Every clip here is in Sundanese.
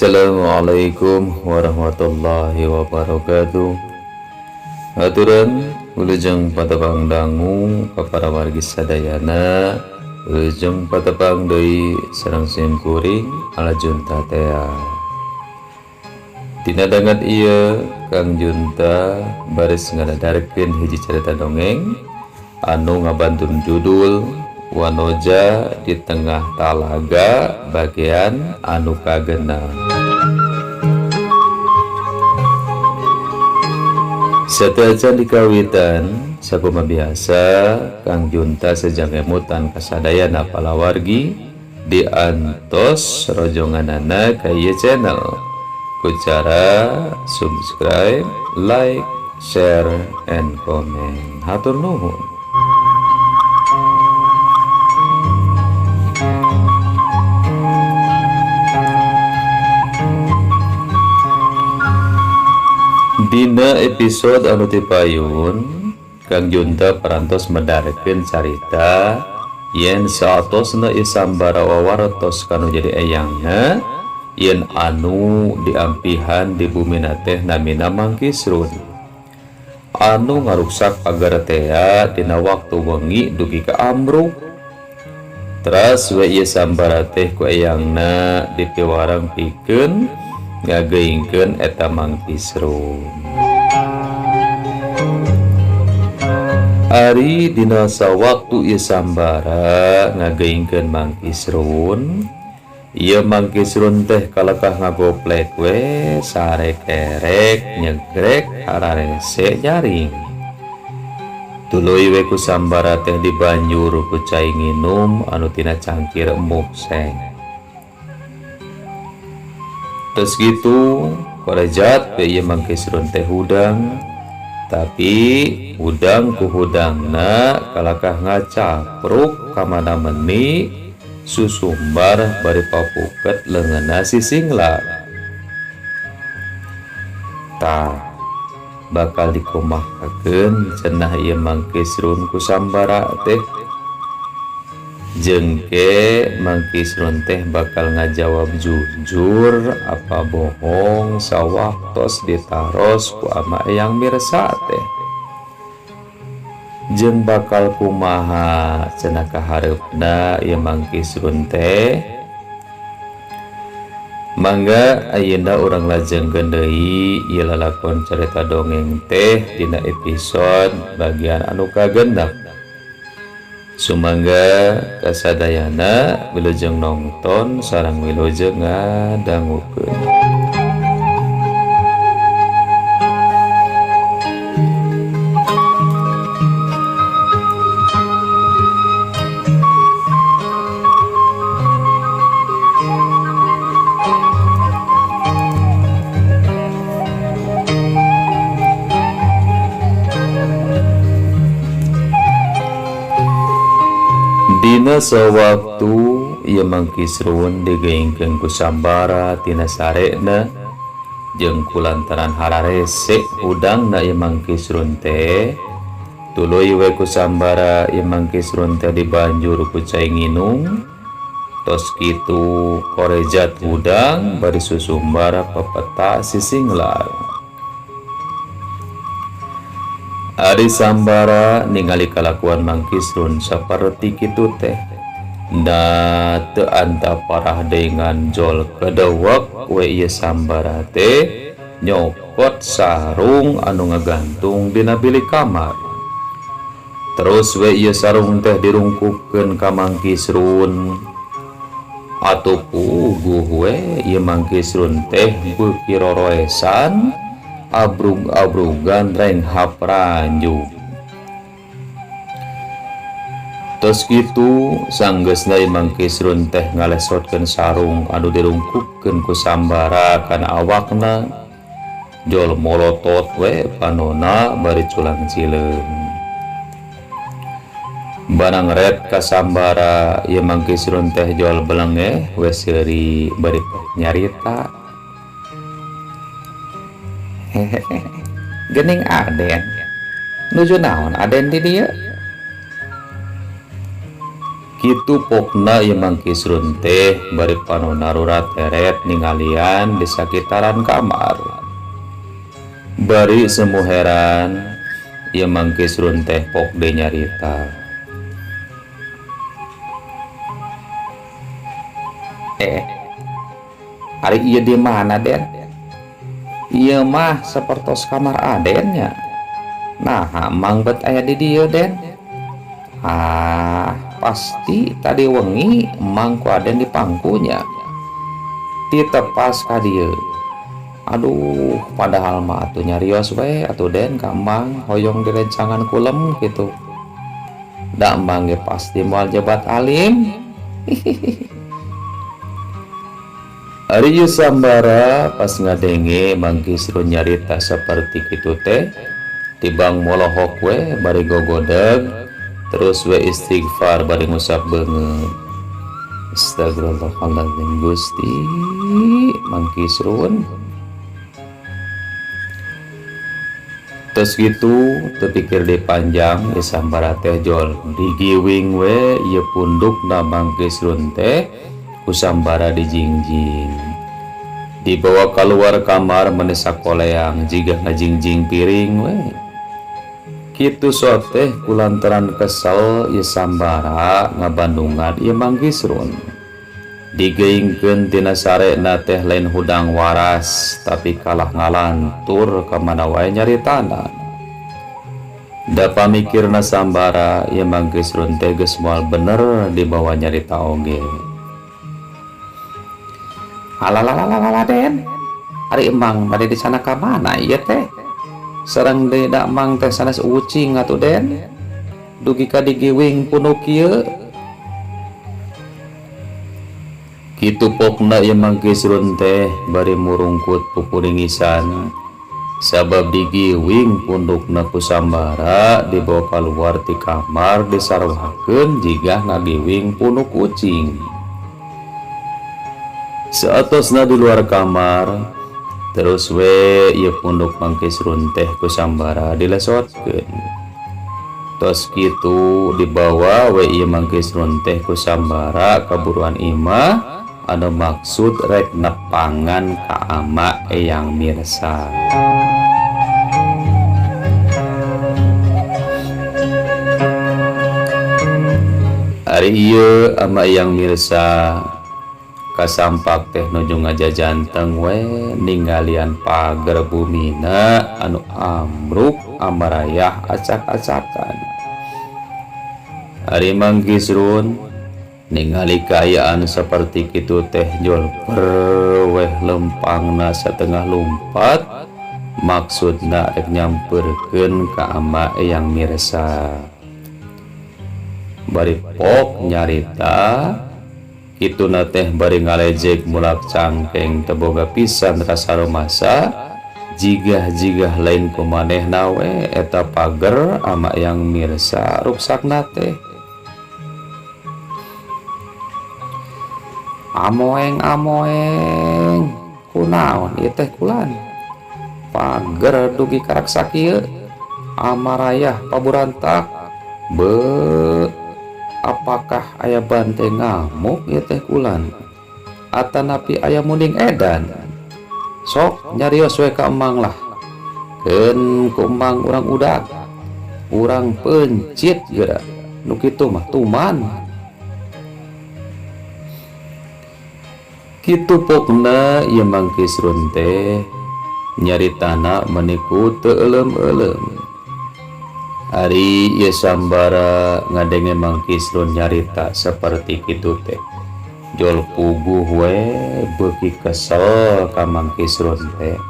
Assalamualaikum warahmatullahi wabarakatuh. Aturan wilujeng patepang dangu ka para wargi sadayana, wilujeng patepang deui sareng sim kuring Ala Junta tea. Dina danget ieu Kang Junta baris ngadadarkeun hiji carita dongeng anu ngabantun judul Wanoja di Tengah Talaga bagian anu kagenep. Sateuacan dikawitan sakumaha biasa Kang Junta sejang emutan kasadayana palawargi diantos rojonganana ka ieu channel ku cara subscribe, like, share, and comment. Hatur nuhun. Dina episode anu tipayun Kang Junta parantos medarkeun carita yen saatosna ieu sambara wawartos kanu jadi eyangna yen anu diampihan di bumina teh namina Mang Kisrun anu ngaruksak pagar tea dina waktu wengi dugi ka amruk. Teras we ieu sambara teh ku eyangna dipiwarang pikeun ngageuingkeun eta Mang Kisrun. Ari dina sawaktu ieu sambara ngageuingkeun Mang Kisrun, ieu Mang Kisrun teh kalekah ngagoplek we sarekerek nyegrek hararese nyaring. Tuluy we ku sambara teh dibanjur ku cai nginum anu tina cangkir emuk seng. Terus gitu korejat we ieu Mang Kisrun teh hudang, tapi hudang ku hudangna kalakah ngacapruk kamana meni susumbar bari papuket leungeunna sisinglar. Tah bakal dikumahakeun cenah ieu Mang Kisrun ku sambara teh. Jengke Mang Kisrun teh bakal ngajawab jujur apa bohong sawaktos ditaros ku ama Eyang Mirsa teh. Jeung bakal kumaha cenah kahareupna ieu Mang Kisrun teh. Mangga ayeuna urang lajengkeun deui ieu lalakon carita dongeng teh dina episode bagian anu kagenep. Sumangga kasadayana wilujeng nongton sareng wilujeng ngadangukeun. Dina sawaktu ieu Mang Kisrun digeingkeun ku sambara tina sarena jeung kulantaran hararese hudangna ieu Mang Kisrun teh, tuluy we ku sambara ieu Mang Kisrun teh dibanjur ku cai nginum. Tos kitu korejat hudang bari susumbara pepeta sisinglar. Ari sambara ningali kalakuan Mang Kisrun saperti kitu teh, da teu anta parah dengan jol kedewek we ieu sambara teh nyokot sarung anu ngagantung dina bilik kamar. Terus we ieu sarung teh dirungkupkeun ka Mang Kisrun. Atuh puguh we ieu Mang Kisrun teh beuki roroesan abrug-abrugan renghap ranjug. Tos kitu sanggeusna Mang Kisrun teh ngalesotkeun sarung anu dirungkupkeun ku sambara kana awakna, jol molotot we panona bari culang cileung. Barang ret ka sambara ieu Mang Kisrun teh jol belengeh we seuri bari nyarita. Hehehe, geuning Aden nuju naon Aden di dieu? Kitu pokna ieu Mang Kisrun teh bari panonna rurateret ningalian di sakitaran kamar. Bari semu heran ieu Mang Kisrun teh pok deui nyarita. Ari ieu di mana, Den? Ieu mah sapertos kamar Aden nya. Nah, Mang bet aya di dieu, Den. Ah, pasti tadi wengi Mang ku Aden di pangkunya. Ditepas ka dieu. Aduh, padahal mah atuh nyarios we atuh Den ka Mang hoyong direncangan kulem gitu. Da Mang ge pasti moal jebat alim. Ari ieu Sambara pas ngadenge Mang Kisrun nyarita saperti kitu teh, tibang molohok we bari gogodeg terus we istighfar bari ngusap beungeut. Astagfirullahaladzim Gusti Mang Kisrun. Terus gitu tepikir di panjang ieu Sambara teh jol digiwing we ieu pundukna Mang Kisrun teh ku Sambara dijingjing. Dibawa keluar kamar meni sakoleang jiga ngajingjing piring we. Kitu soteh kulantaran kesel ieu Sambara ngabandungan ieu Mang Kisrun. Digeingkeun tina sarena teh lain hudang waras tapi kalah ngalantur ka mana wae nyaritana. Da pamikirna Sambara ieu Mang Kisrun teh geus moal bener dibawa nyarita oge. Alalalalala Den, ari emang bade di sana ka mana ieu teh? Sareng deui da emang teh sanes ucing atuh Den. Dugi ka digiwing punuk kieu. Kitu pokna ieu Mang Kisrun teh bari murungkut pupuringisan. Sabab digiwing pundukna ku Sambara dibawa kaluar ti kamar disarwakeun jiga ngagiwing punuk kucing. Saatosna di luar kamar terus we ieu punduk Mang Kisrun teh ku Sambara dilesotkeun. Tos kitu dibawa we ieu Mang Kisrun teh ku Sambara kaburuan imah anu maksud rek nepangan ka ama Eyang Mirsa. Ari ieu ama Eyang Mirsa kasampak teh nuju ngajajanteng we ninggalian pager bumina anu ambruk amarayah acak-acakan. Ari Mang Kisrun ningali kaayaan seperti kitu teh jol perweh lempangna satengah lumpat maksudna rek nyamperkeun ka ama Eyang Mirsa. Bari pok nyarita kituna teh bari ngalejek mulak cangkeng teboga pisan rasa rumasa jigah-jigah lain kumanehna we eta pager ama Eyang Mirsa ruksakna teh. Amoeng amoeng kunaon ieu teh kulan pager dugi karaksa kieu amarayah paburantak be apakah aya bante ngamuk ieu teh kulan atanapi aya munding edan. Sok nyarios we ka emang lah keun ku emang urang udag urang pencit geura nu kitu mah tuman. Kitu pokna ieu Mang Kisrun teh nyaritana meniku teu euleum-euleum. Ari ieu Sambara ngadenge Mang Kisrun nyarita saperti kitu teh jol puguh we beuki kesel ka Mang Kisrun teh.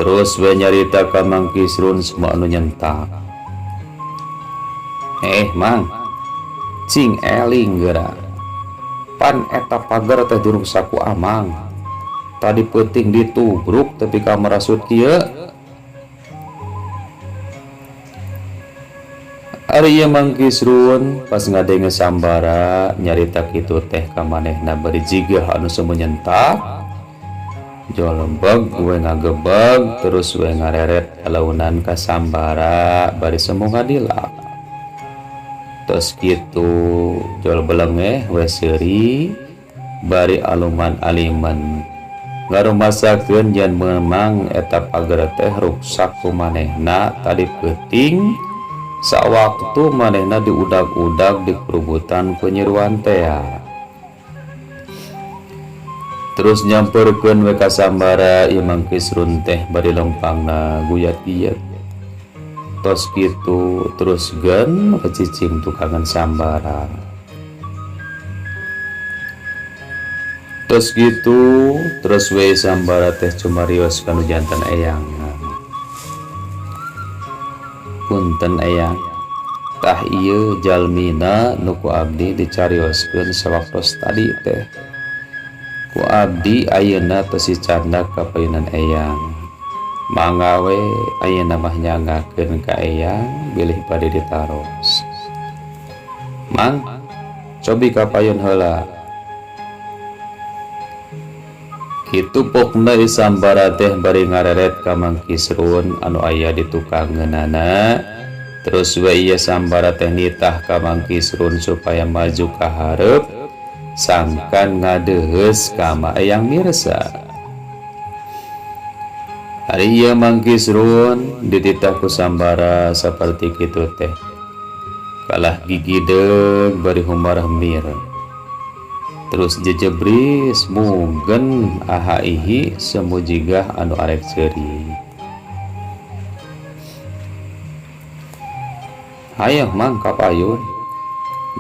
Terus we nyarita ka Mang Kisrun semua anu nyentak. Mang, cing eling geura. Pan eta pager teh diruksak ku Amang. Tadi peuting ditubruk tepi ka marasut kieu. Ari ieu Mang Kisrun pas ngadenge Sambara nyarita kitu teh ka manehna bari jigah anu semu nyentak. Jolembeg we ngagebeg terus we ngareret launan ka Sambara bari semu ngadilak. Tos kitu jol belengeh we seuri bari aluman aliman ngarumasakeun yen memang eta pager teh ruksak ku manehna tadi peuting sawaktu manehna diudag-udag di kerubutan penyeruan tea. Terus nyamperkeun we ka Sambara ieu Mang Kisrun teh bari lempangna guyat-giyat. Tos kitu terus gen kecicing tukangan Sambara. Tos gitu terus we Sambara teh cumarios kanu jantan eyang. Punten eyang, tah ieu jalmina nu ku abdi dicarioskeun sawaktos tadi teh. Ku abdi ayeuna tos dicandak ka payunan eyang. Mangga we ayeuna mah nyangakeun ka eyang bilih bade ditaros. Mang, cobi ka payun heula. Kitu pokna Sambara teh bari ngareret ka Mang Kisrun anu aya di tukangeunana. Terus we ieu Sambara teh nitah ka Mang Kisrun supaya maju ka hareup sangkan ngadeuheus ka ma Eyang Mirsa. Ari ieu Mang Kisrun dititah ku Sambara saperti kitu teh. Kalah gigideug bari humarahmir. Terus jejebris mugen ahaihi semujigah anu arek seuri. Hayang mang kapayun.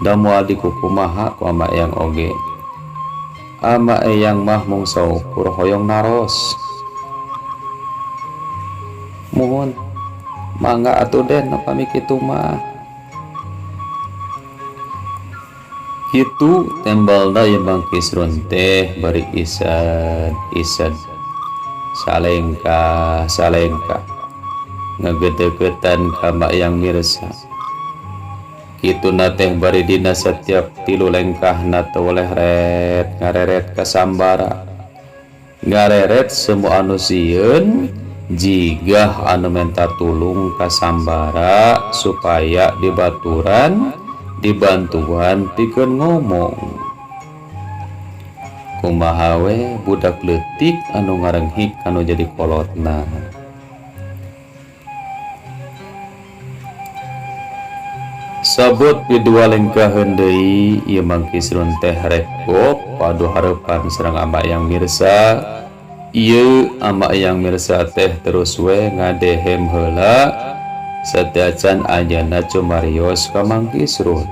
Da moal dikukumaha ku ama eyang oge. Ama eyang mah mung saukur hoyong naros. Muhun mangga atuh den upami kitu mah. Kitu tembalna ieu Mang Kisrun teh bari isad isad salengkah salengkah ngagedeuketan ka Mak Eyang Mirsa. Kituna teh bari dina setiap tilu lengkahna teu oleh ret ngareret ka Sambara. Ngareret semua anu sieun jigah anu menta tulung ka Sambara supaya dibaturan dibantuan pikeun ngomong. Kumaha we budak leutik anu ngarenghik anu jadi kolotna. Sabut pidua lengkaheun deui ieu Mang Kisrun teh rek gop padu hareupan sareng Ama Eyang Mirsa. Ieu Ama Eyang Mirsa teh terus we ngadehem heula satiacan anjeunna cumarios ka Mang Kisrun.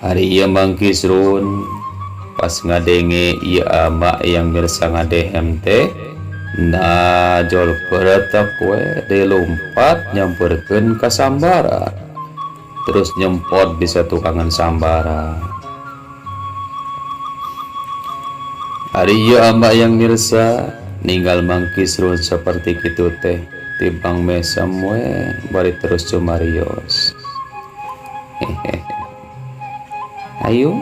Ari ieu Mang Kisrun pas ngadenge ieu Ama Eyang Mirsa ngadehem teh na jol peretak we dilompat nyamperkeun ka Sambara. Terus nyempot bisa tukangan Sambara. Ari ieu Ama Eyang Mirsa ninggal Mang Kisrun saperti kitu teh tibang mesem we bari terus cumarios. Hehehe. Ayo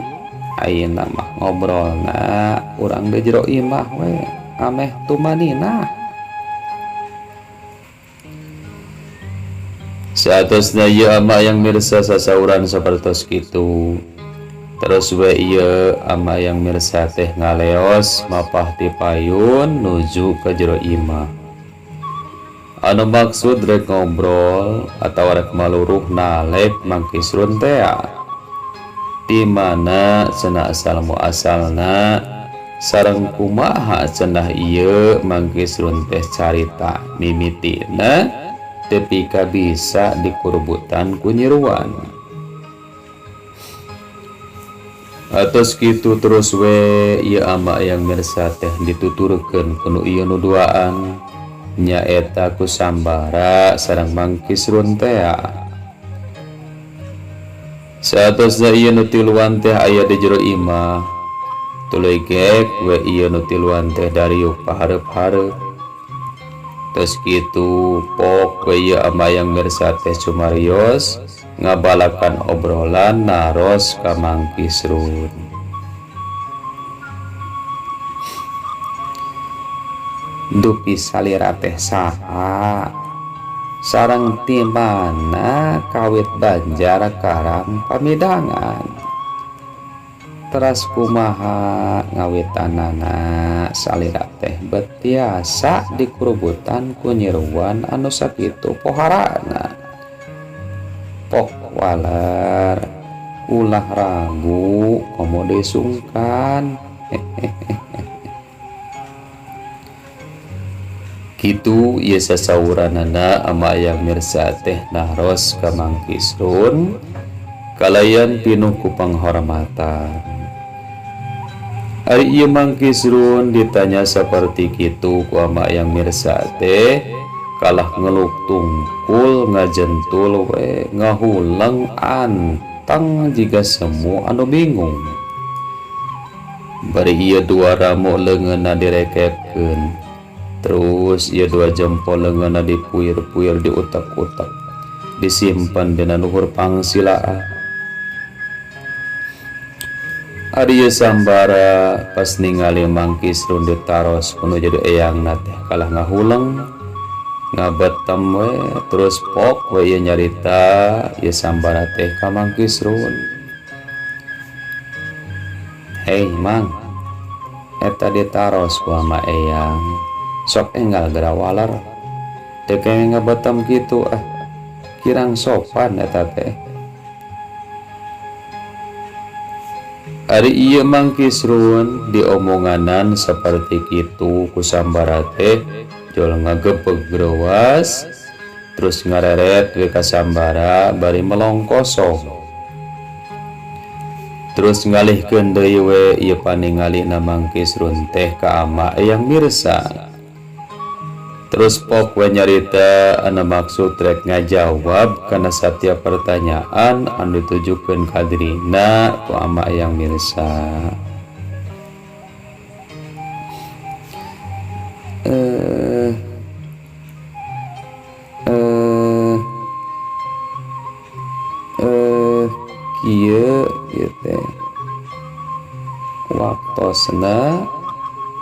ayeuna mah ngobrolna urang di jero imah we ameh tumanina. Saatosna ieu Ama Eyang Mirsa sasauran sapertos kitu. Terus we ieu Ama Eyang Mirsa teh ngaleos mapah ti payun nuju ka jero imah. Anu maksud rek ngobrol atawa rek maluruh nalek Mang Kisrun tea. Di mana cenah asal muasalna sareng kumaha cenah ieu Mang Kisrun teh carita mimitina tepi ka bisa dikurubutan ku nyiruan. Atos kitu terus we ieu Ama Eyang Mirsa teh dituturkeun ku nu ieu nu duaan nyaeta ku Sambara sareng Mang Kisrun tea. Saatosna ieu nu tiluan teh aya di jero imah. Tuluy gek we ieu nu tiluan teh dariuk pahareup-hareup. Tos kitu pok we ieu Ama Eyang Mirsa teh cumarios ngabalakan obrolan naros ka Mang Kisrun. Dupi salira teh saha? Sareng ti mana kawit Banjar Karang Pamidangan. Teras kumaha ngawitanana salira teh bet tiasa dikurubutan ku nyiruan anu sakitu poharana. Pok waler ulah ragu komo deui sungkan. Kitu ieu sasauranana ama Ayang Mirsa teh naros ka Mang Kisrun kalayan pinuh ku panghormatan. Ari ieu Mang Kisrun ditanya saperti kitu ku ama Ayang Mirsa teh kalah ngeluk tungkul ngajentul we ngahuleng anteng jiga semu anu bingung. Bari ieu dua ramo leungeunna direkepkeun. Terus ieu dua jempol leungeunna dipuir-puir diutek-utek disimpan dina luhur pangsilaa. Ari ieu Sambara pas ningali Mang Kisrun ditaros kudu jadi eyangna teh kalah ngahuleng ngabetem we terus pok we ieu nyarita ieu Sambara teh ka Mang Kisrun. Hei Mang, eta ditaros ku ama eyang sok enggal geura waler teu kenging ngabetem kitu ah kirang sopan eta teh. Ari ieu Mang Kisrun diomonganan saperti kitu ku Sambara teh jol ngagebeg greuwas terus ngareret we ka Sambara bari melong kosong. Terus ngalihkeun deui we ieu paningalina Mang Kisrun teh ka ama Eyang Mirsa. Terus pok we nyarita anu maksud rek ngajawab kana satiap pertanyaan anu ditujukeun ka dirina ku ama Eyang Mirsa. Kieu ieu teh waktosna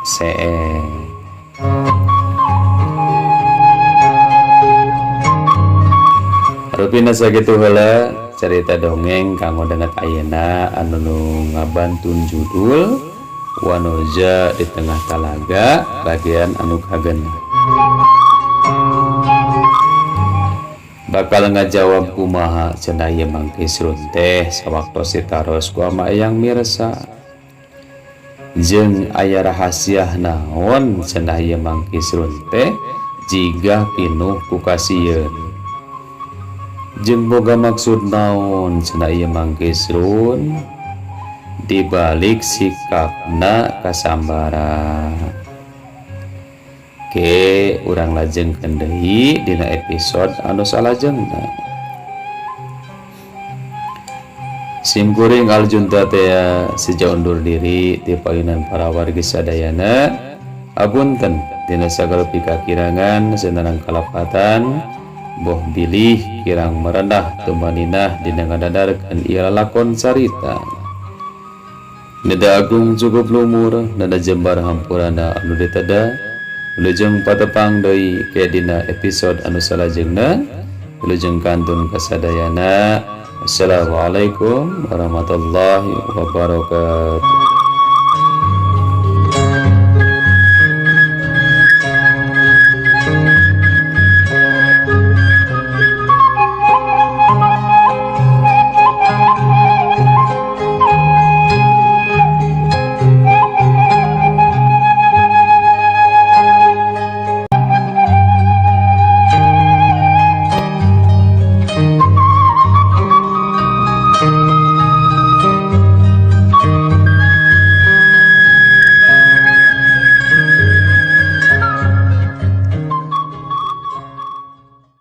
see. Rupina sakitu heula carita dongeng kanggo danget ayeuna anu nu ngabantun judul Wanoja di Tengah Talaga bagian anu kagenep. Bakal ngajawab kumaha cenah ieu Mang Kisrun teh sawaktos ditaros ku ama Eyang Mirsa. Jeung aya rahasia naon cenah ieu Mang Kisrun teh jiga pinuh ku kasieun. Jeung boga maksud naon cenah ieu Mang Kisrun dibalik sikapna ka Sambara. Ke urang lajengkeun deui dina episode anu salajengna. Sim kuring Aljunta teh seja undur diri ti payunan para wargi sadayana. Apunten dina sagala pikakirangan senarang kalapatan boh bilih kirang merendah tumaninah dina ngadadarkeun ieu lalakon carita. Neda agung cukup lumur nada jembar hampurana anu diteda. Wilujeng patepang deui ke dina episode anu salajengna. Wilujeng kantun kasadayana. Assalamualaikum warahmatullahi wabarakatuh.